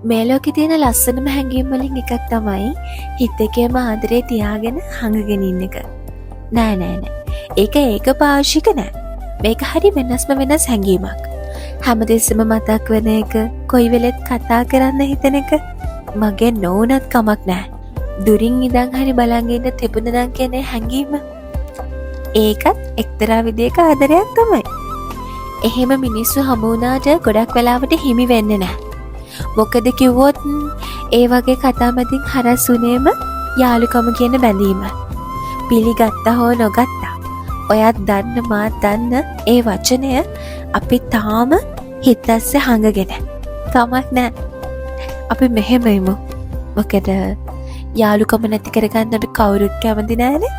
මේ ලෝකේ තියෙන ලස්සනම හැඟීම් වලින් එකක් තමයි හිත එකේම ආදරේ තියාගෙන හංගගෙන ඉන්න එක. නෑ නෑ නෑ. ඒක ඒක පාශික නෑ. මේක හරි වෙනස්ම වෙනස් හැඟීමක්. හැමතිස්සෙම මතක් වෙන එක, කොයි වෙලෙත් කතා කරන්න හිතෙන එක, මගේ නොවුනත් කමක් නෑ. දුරින් ඉඳන් හරි බලන් ඉන්න තිබුණ නම් කියන හැඟීම. ඒකත් එක්තරා විදියක ආදරයක් තමයි. එහෙම මිනිස්සු හමු වුණාට ගොඩක් වෙලාවට හිමි වෙන්නේ නෑ. මොකද කිව්වොත් ඒ වගේ කතා මැදින් හරස් වුණේම යාළුකම කියන බැඳීම. පිළිගත්තා හෝ නොගත්තා, ඔයත් දන්න මාත් දන්න ඒ වචනය අපි තාම හිත ඇස්සේ හංගගෙන. කමක් නෑ. අපි මෙහෙම ඉමු. මොකද යාළුකම නැති කරගන්න අපි කවුරුත් කැමති නෑනේ.